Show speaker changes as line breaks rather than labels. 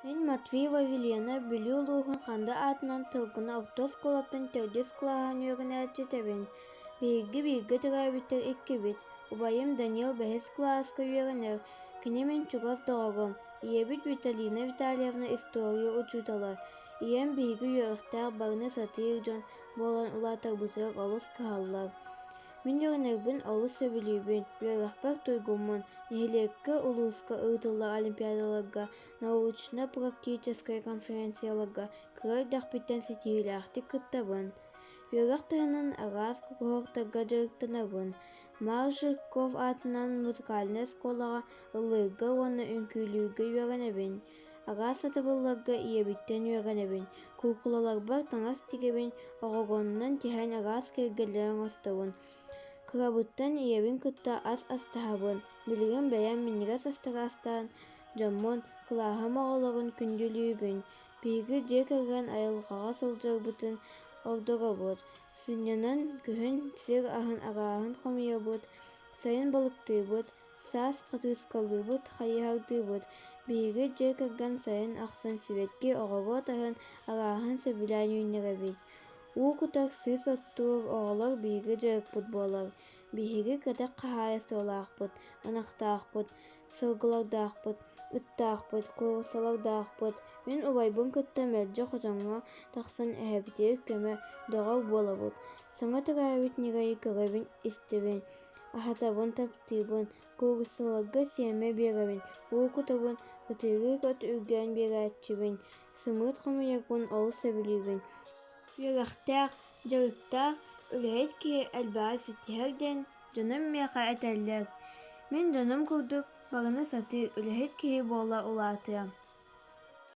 Мин Матвеева Вилена Бүлүү улууһун Ханды аатынан Тылгына орто оскуолатын төрдүс кылааһын үөрэнээччитэбин. Биһиги бииргэ төрөөбүттэр иккибит. Убайым Данил бэһис кылааска үөрэнэр. Кини мин чугас доҕорум. Ийэбит Виталина Витальевна история учуутала. Ийэм биһиги үөрэхтээх барыны сатыыр дьон буолан улаатарбытыгар олус кыһаллар. Мин үөрэнэрбин олус сөбүлүүбүн, үөрэхпэр туйгуммун, нэһилиэккэ, улууска ыытыллар олимпиадаларга, научно-практическай конференцияларга кыра эрдэхпиттэн ситиһиилээхтик кыттабын. Үөрэх таһынан араас куруһуоктарга дьарыктанабын. Марк Жирков аатынан музыкальнай оскуолаҕа ыллыырга уонна үҥкүүлүүргэ үөрэнэбин. Араас сатабылларга ийэбиттэн үөрэнэбин, куукулаларбар таҥас тигэбин, оҕуруоннан тиһэн араас киэргэллэри оҥостобун. Кырабыттан ийэбин кытта ас астаһабын, билигин бэйэм минньигэс астары астаан, дьоммун, кылааһым оҕолорун күндүлүүбүн. Биһиги дьиэ кэргэн айылҕаҕа сылдьарбытын ордоробут, сынньанан күһүн сир аһын арааһын хомуйабыт, сайын балыктыыбыт, саас хатыыскалыыбыт, хайыһардыыбыт. Биһиги дьиэ кэргэн сайын ахсын сибэкки, оҕуруот аһын арааһын сөбүлээн үүннэрэбит. Уу кутар, сыыс оттуур оҕолор биһиги дьарыкпыт буолар. Биһиги кэтэх хаһаайыстыбалаахпыт, ынахтаахпыт, сылгылардаахпыт, ыттаахпыт, кууруссалардаахпыт. Мин убайбын кытта мэлдьи хотоҥҥо тахсан эһэбитигэр көмө, доҕор буолабыт. Саҥа төрөөбүт ньирэйи көрөбүн-истэбин, аһатабын, таптыыбын, кууруссаларга сиэмэ биэрэбин, уу кутабын, ытыырык от үргээн биэрээччибин, сымыыт хомуйарбын олус сөбүлүүбүн. Үөрэхтээх, дьарыктаах, үлэһит киһи элбэҕи ситиһэр диэн дьонум миэхэ этэллэр. Мин дьонум курдук барыны сатыыр үлэһит киһи буола улаатыам.